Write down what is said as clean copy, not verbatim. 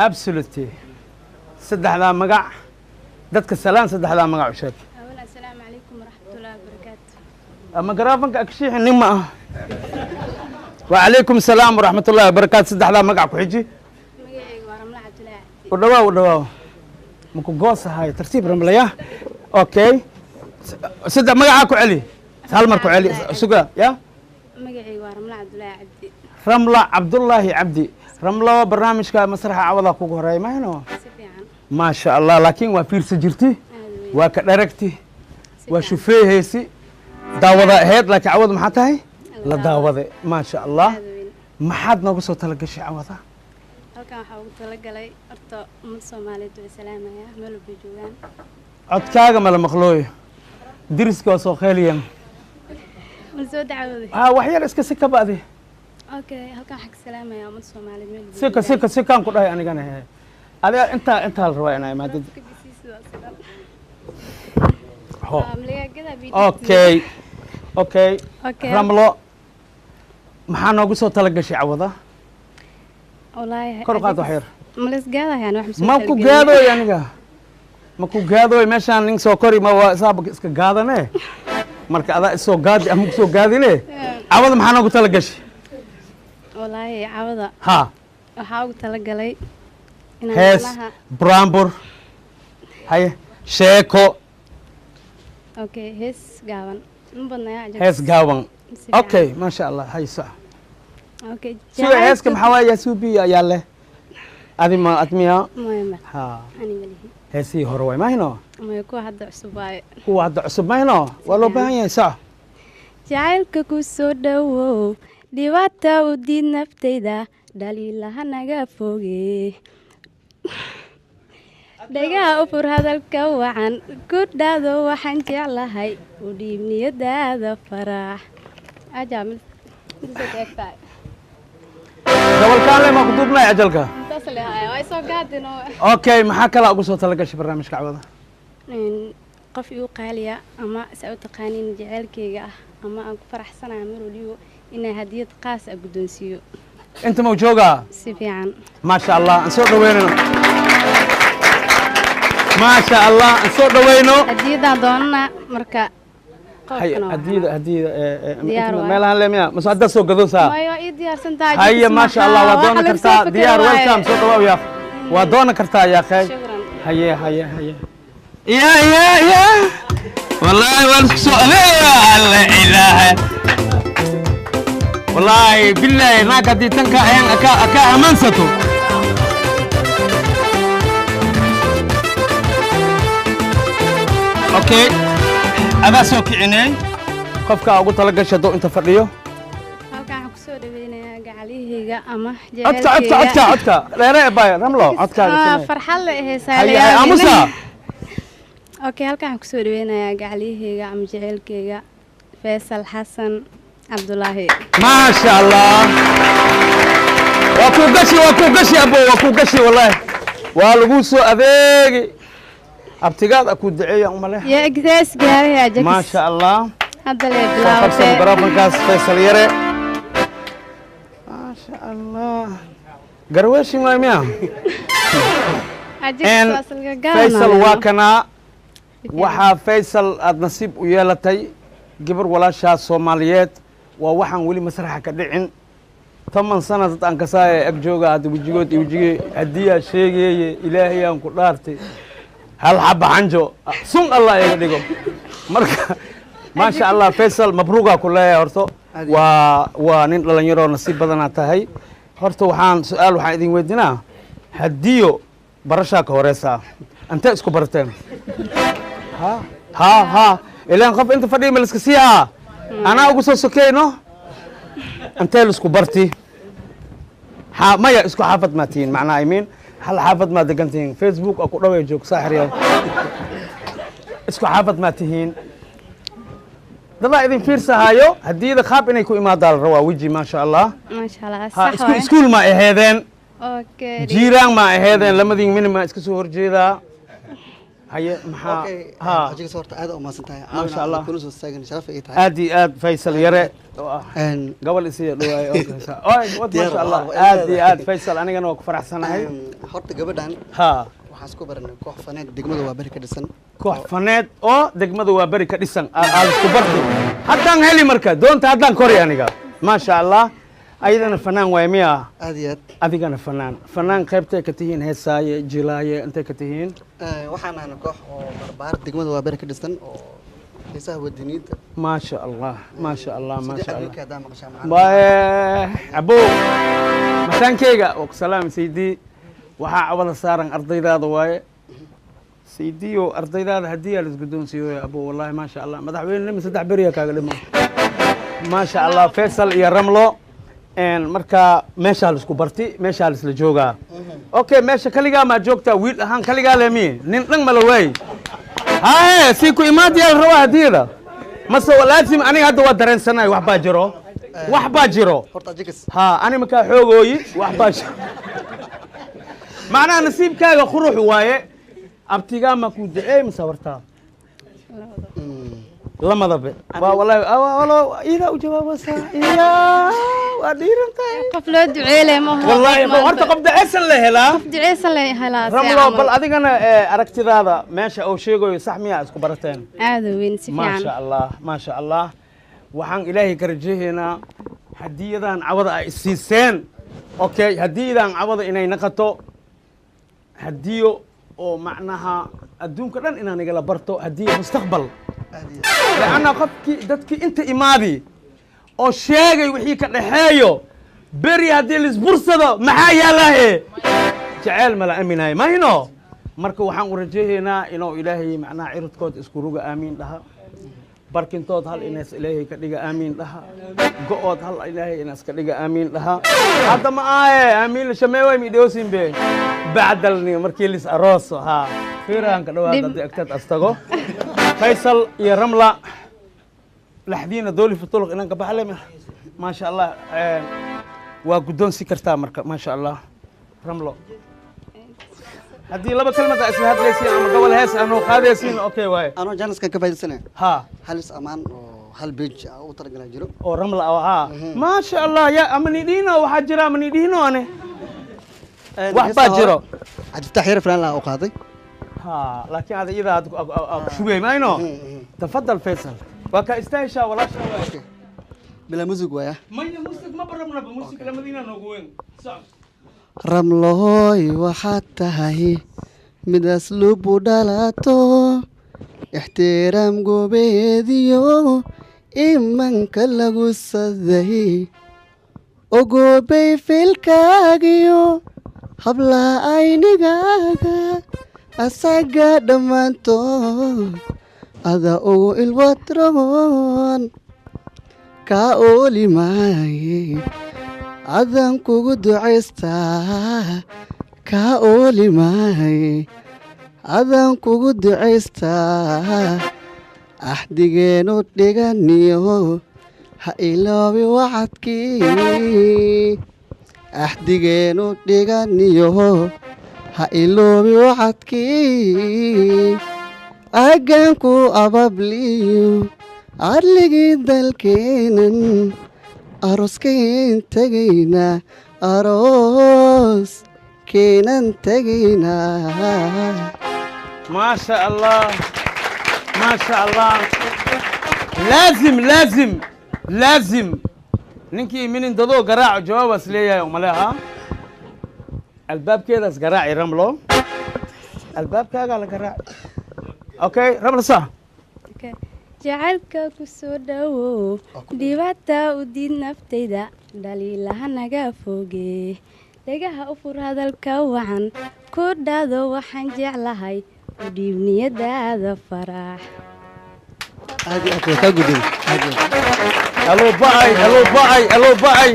Absolutely. Saddexdaa magac dadka salaan, saddexdaa magac u sheeg. أولا السلام عليكم ورحمة الله وبركاته. Mikroofanka agshiixi nin ma ah. Wacalaykum salaam waraxmat ullahi wabarakaatu. Saddexdaa magac ku xiji. Magacaygu waa Ramla Cabdullaahi Cabdi. U dhawaa, u dhawaa, maku goosahayo. Tartiib, Ramlaya. Okay, saddex magacaa ku celi, hal mar ku celi, suga ya. Magacaygu waa Ramla Cabdullaahi Cabdi. Ramla Cabdullaahi Cabdi. Ramlo, barnaamijka Masraxa Cawada kugu horeeya mahayno? Si fiican. Maasha Allah, laakiin waa fiirsa jirti. Aad weyn. Waa ka dharagti. Si waa fiican. Shufeeheysi daawada ahayd, laakiin cawada maxaa tahay la daawade. Maasha Allah. Aad weyn. Maxaad noogu soo talagashay cawada? Halkan waxaa ugu talagalay horta ummad Soomaaliyeed way salaamaya meel walba joogaan. Codkaaga mala maqlooyo, diriska waa soo qeeliyan. Ma soo dacwooday? Ha, wax yar iska si ka ba'di. Okay, halkan waxaa ka salaamaya ummad Soomaaliyeed meel walba. Sika, sika, sikaan ku dhahay anigana. He, adiga intaa la rabaa inaa imaadid. Ho. Okay. Okay. Ramlo, maxaa noogu soo talagashay cawada? Wallaahi Kor u qaad wax yar. Ma la isgaadayaan wax Ma ku gaadooy aniga, ma ku gaadooy. Meeshaan nin soo kori ma waa isaaba iska gaadane. Marka adaa isoo gaadi ama kusoo gaadine, cawada maxaa noogu talagashay? Wallaahi cawada ha waxaa ugu talagalay inaan hees malaha brambur, haye, sheeko. Okay, hees gaaban ma badnaya. Hees gaaban. Si fiican. Okay, maasha Allah, hayso. Okay. Suga, heeska maxaa waaye? Yaasuubi ayaa leh, adi ma admiya? Maya, ma ha ani malihi. Heesihii hore waay mahino? Maya, kuwa hadda cusub waaye. Kuwa hadda cusub mahino, waa loo baahan yahay sac. Jacaylka ku soo dhowow, dhibaata u diid naftayda, dhaliilaha naga foge, dhagaha u fur hadalka wacan, ku dhahdo waxaan jeclahay, u dhiib niyadaada farax aja. Gobolkaan le ma ku duubnay ajalka. Okay, maxaa kalaa ugu soo talagashay barnaamijka cawada? Qof igu qaaliya ama sa u taqaaniin jaceylkayga ah ama aan ku faraxsanahay mar waliba inaa hadiyad qaas ah guddoonsiiyo. Inta mau joogaa? Si fiican. Maasha Allah, aan soo dhaweynano. Maasha Allah, aan soo dhaweyno. Hadiyadaan doonana marka hay qofkana waa hadiyada, hadiyada Diyaar waay. Meelahan le miya mase haddaa soo gadoosaa? Maya, waa ii diyaarsan tahay. Haya, maasha Allah, waa doonan kartaa. Diyaar, welcome, soo dhawaaw yaa, waa doonan kartaa yaa khay. Shukran. Haye, haye, haye, ya ya ya, wallahi waan isku soo adeeya. Alla ilaaha, wallahi billahi, naag haddii tanka ayaan aka ammaansato. Okay, adaa soo kicinay qofka ugu tala gashay hadduu inta fadhiyo. Halkan waxaan kusoo dhaweynayaa gacalihayga ama Codka, codka, codka, codka dheere bay. Ramlo, codkaaga samee. Farxad la eheysaa. Haya, haya, aamusa. Okay, halkan waxaan kusoo dhaweynayaa gacalihayga ama jaceylkayga Faysal Xasan Cabdulaahi. Maasha Allah, waa kuu gashi, waa kuu gashi abo, waa kuu gashi. Wallahi waa lagu soo adeegi, abtigaad a kuu duceeya umale. Ya egtaas gaaraya jakis. Maasha Allah. Hadda lee Soo qabsan bilaawtay. Mikrofonkaas Faysal yare. Maasha Allah, garweeshin waay miya? Ajakis asalka gaar. Faysal waa kanaa. Waxaa Faysal aada nasiib u yeelatay gabar walaashaas Soomaaliyeed. Waa waxaan weli masraxa ka dhicin 10 sana dad aan kasaaya ag jooga. Hadda wejigood iyo wejigii hadiyaa sheegeeye, Ilaahayaan ku dhaartay, hal xaba xanjo sun Allah iga dhigo. Marka maasha Allah, Faysal, mabruugaa ku leeyahay. Horto waa nin dhalinyaroo nasiib badanaa tahay. Horta waxaan su-aal waxaan idin weydiinaa: hadiyo barashaa ka horeysaa, intee isku barteen? Ha ha ha, ilaan qof inta fadhiya ma liska siihaa, anaa ugu soo sokeyno. Intee laisku barti? Ha, maya, isku xaafad maa tihiin? Macnaa, I mean, hal xaafad maa degan tihiin? Facebook aa ku dhaway joog saaxir yaw. Isku xaafad maa tihiin? Dadaa idin fiirsahaayo, hadiyada qaab inay ku imaadaa la rabaa weji. Maasha Allah. Maasha Allah. Ha. Sax. Isku waay. Iskuul ma aheedeen? Okay. Jiiraan ma aheedeen? Lamadii min ma iska soo horjeedaa? Haye, maxaa? Okay. Ha. Ajiga horta aad u mahadsan tahay. Maasha Allah. Kuna soo taagan sharaf ay tahay. Aad iyo aad, Faysal yare. Gobol isiya dhawaay oo wad, maasha Allah, aad iyo aad Faysal, anigana waa ku faraxsanahay. Horta gabadhan ha waxaan isku baranay koox faneed degmada waa beri ka dhisan. Koox faneed oo degmada waa beri ka dhisan aad isku bartay. Haddaan heli marka doonta haddaan kori aniga, maasha Allah. Ayadana fanaan waay miya? Aad iyo aad. Adigana fanaan, fanaan qaybtay ka tihiin? Heesaaye, jilaaye, intay ka tihiin? Waxaan ahna koox oo barbaar degmada waa beri ka dhisan oo heesaha wadaniinta. Maasha Allah, maasha Allah, maasha Allah. Haddaa maqashaa macallin. Abow mataankeyga oo ku salaam saydi, waxaa cawada saaran ardaydaada waaye saydiyo, ardaydaada haddii aa laisguddoonsiiyo abow. Wallahi maasha Allah, madaxweynenima 3 beriya kaaga dhima, maasha Allah. Faysal iyo Ramlo, marka meeshaa laisku barti, meeshaa laisla joogaa. Okay, meesha kaligaa maa joogtaa? Wiil ahaan kaligaa le miye? Nin dhan mala waay haye si ku imaadiyaa la rabaa hadiyada mase laazim. Aniga hadda waa dareensanahay, wax baa jiro, wax baa jiro. Horta ajigas ha ani makaa xoogooyi, wax baa jiro. Macnaha nasiibkaaga qurux waaye. Abtigaa ma ku duceey mase hortaa lamadaba waa wallahi walo iidaa u jawaabaysaa iya, waa dhiiran tahay. Qof loo duceelay ma wallahi horta qof duceysan la helaa. Qof duceysan la helaa. Ramlo, bal adigana aragtidaada meesha uu sheegayo sax miyaa? Isku barateen? Aad u weyn, si fiican. Maasha Allah, maasha Allah. Waxaan ilaahay ka rajahaynaa hadiyadan cawada ay isiiseen, okay, hadiyadan cawada inay naqato hadiyo oo macnaha adduunka dhan inaan igala barto, hadiyo mustaqbal. Aad iyo aad. Leanna qofkii dadkii inta imaadi oo sheegay wixii ka dhexeeyo beri haddii laisbursado maxaa yaalahe jaceyl mala aaminahay mahino. Marka waxaan u rajahaynaa inuu ilaahay macnaha ciridkood isku ruga, aamiin dhaha. Barkintood hal inaas ilaahay ka dhiga, aamiin dhaha. Go-ood hal ilaahay inaas ka dhiga, aamiin dhaha. Hadda ma ahe aamiin la shamee way midhoosin be bacdalni markii lis arooso ha fiiraan ka dhawaad haddii agteed astago. Faysal iyo Ramla laxdiina dooli futuluq inaan ka baxle, maasha Allah, waa guddoonsi kartaa. Marka maasha Allah, Ramlo, haddii laba kelmad aa isla hadlaysiin ama gobol hees aa noo qaadaysiin, okay waaye. Anoo jaaniskan ka faa'iidaysanaya ha hal is amaan oo hal page ah u talagalaa jiro. Oo Ramla oo ha, maasha Allah, ya ama nidhiino waxaa jira ama nidhiino ane wax baa jiro. Cabdifataax Yare Fanaan laa u qaaday. Ha, laakiin ada iyada aad ku shubay mayno. Tafadal Faysal, waa kaa istahishaa walaasha waay. Bilaa musig waaya. Maya, musig ma barabnaba, musig lamadiina noogu weyn. Soc. Ramlooy, waxaad tahay mid asluubu dhalato, ixtiraam goobeediyo imanka lagu saday, ogoobay filkaagiyo habla aynigaaga asaga dhammaantood ada ugu ilwadroon, kaa ooli maaye, adan kugu ducaystaa, kaa ooli maaye, adan kugu ducaystaa, axdigeenu dhiganiyo ha iloobi wacadkii, axdigeenu dhiganiyo ha iloobi wacadkii, aganku ababliyo cadligii dalkeenan arooskeen tegaynaa, aroos keenan tegaynaa. ما شاء الله، ما شاء الله. لازم لازم لازم ninkii minin dadoo garaaco jawaabaas leeyahay umaleha albaabkeedaas garaaci. Ramlo, albaabkaagaa la garaaci. Okay, Ramlo, sax. Okay. Jacaylka ku soo dhowow, dhibaata u diid naftayda, dhaliilaha naga foge, dhegaha u fur hadalka wacan, ku dhado waxaan jeclahay, u dhiib niyadaada farax. Aad iyo aad waa kaa gudbay, aad iyo aad. Aloo ba'ay, aloo ba'ay, aloo ba'ay.